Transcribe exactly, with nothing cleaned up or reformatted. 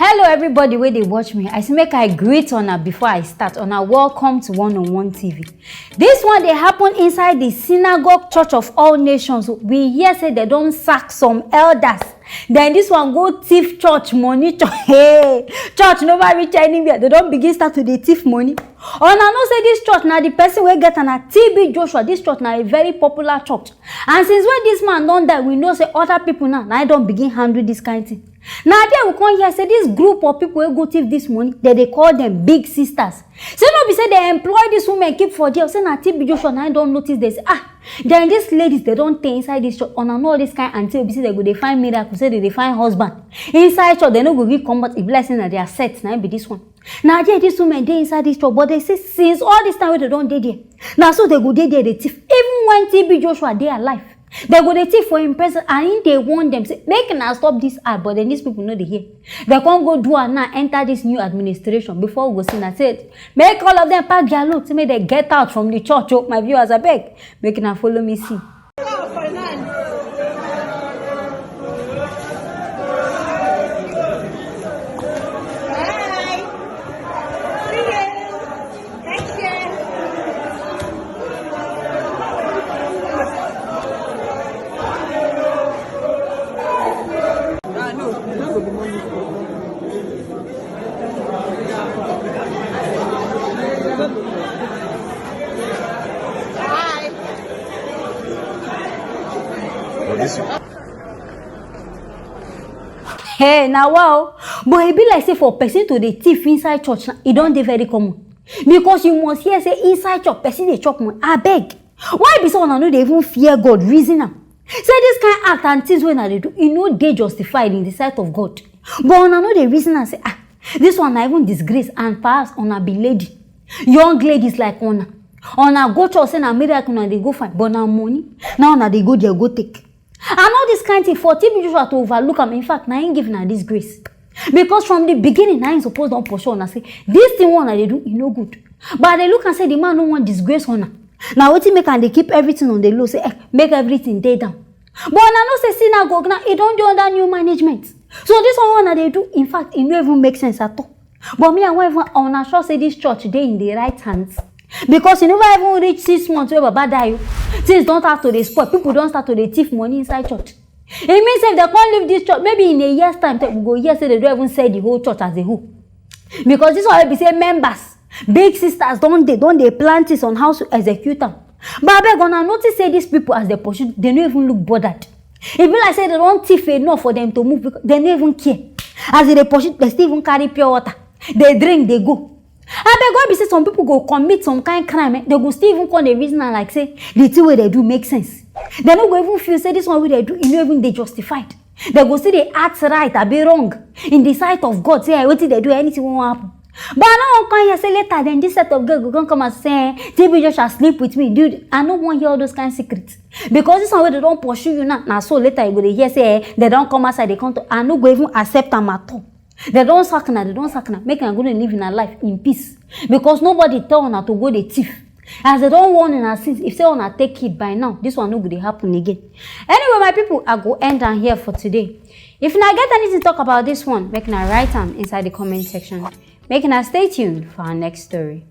Hello, everybody wey dey watch me. I say make I greet una before I start. Una welcome to One on One T V. This one dey happen inside the Synagogue Church of All Nations. We hear say they don sack some elders. Then this one go thief church money. Church, hey, church never reach anywhere. They don begin start to dey thief money. Una know say this church na the person wey get am na T B Joshua. This church na a very popular church. And since when this man don die, we know say other people now, na im don begin handle this kind thing. Na there we come hear say this group of people wey go thief this money, they dey call them big sisters. Say no be say they employ this woman keep for there. Say na T B Joshua na im don notice. They say, ah, then these ladies, they don tey inside this church. Una know all this kind aunty wey be say they go dey find miracle, say they dey find husband inside church. They no go gree comot. E be like say na their set na im be this one. Na there this woman dey inside this church, but they say since all this time wey they don dey there, na so they go dey there dey thief. Even when T B Joshua dey alive, they go dey thief for im presence, and im dey warn them say make una stop this act, but then these people no dey hear. They come go do am now, enter this new administration. Before we go see na say make all of them pack their load, say make they get out from the church. Oh, my viewers, abeg, make una follow me see. Hey, na wa o. But e be like say for person to dey thief inside church, na, e don dey very common. Because you must hear say inside church, person dey chop money. Abeg, why be say una no dey even fear God? Reason am. Say this kind act and things wey una dey do, e no dey justified in the sight of God. But una no dey reason am say, ah, this one na even disgrace, and perhaps una be lady. Young ladies like una. Una go church say na miracle una dey go find, but na money. Now una dey go there go take. And all this kind thing for T B Joshua to overlook am. In fact, na him give na disgrace. Because from the beginning, na him suppose don pursue una say, this thing wey una dey do, e no good. But I dey look am say the man no wan disgrace una. Na wetin make am dey keep everything on the low, say, eh, make everything dey down. But una know say synagogue now, e don dey under new management. So this one wey una dey do, in fact, e no even make sense at all. But me, I wan even, una sure say this church dey in the right hands? Because e never even reach six months wey Baba die o. Things don start to dey spoil. People don start to dey thief money inside church. E mean say if they come leave this church, maybe in a year's time, we go hear say they don even sell the whole church as a whole. Because this one wey be say members, big sisters don dey, don dey plan things on how to execute am. But abeg, una notice say these people, as they pursue, they no even look bothered. E be like say they don thief enough for them to move because they no even care. As they dey pursue, they still even carry pure water. They drink, they go. Abeg, why be say some people go commit some kind crime, eh? They go still even come dey reason am like say the thing wey they do make sense. They no go even feel say this one wey they do, e no even dey justified. They go still dey act right abi wrong in the sight of God, say, eh, wetin they do, anything won't happen. But I no wan come here say later, then this set of girl go come come and say, eh, T B Joshua sleep with me, dude. I no wan hear all those kind secrets. Because this one wey they don pursue you now, na so later you go dey hear say, eh, they don come outside, they come to, I no go even accept am at all. They don sack una, they don sack una. Make una go dey live una life in peace. Because nobody tell una to go dey thief. As they don warn una since, if say una take it by now, this one no go dey happen again. Anyway, my people, I go end am here for today. If una get anything to talk about this one, make una write am inside the comment section. Make una stay tuned for our next story.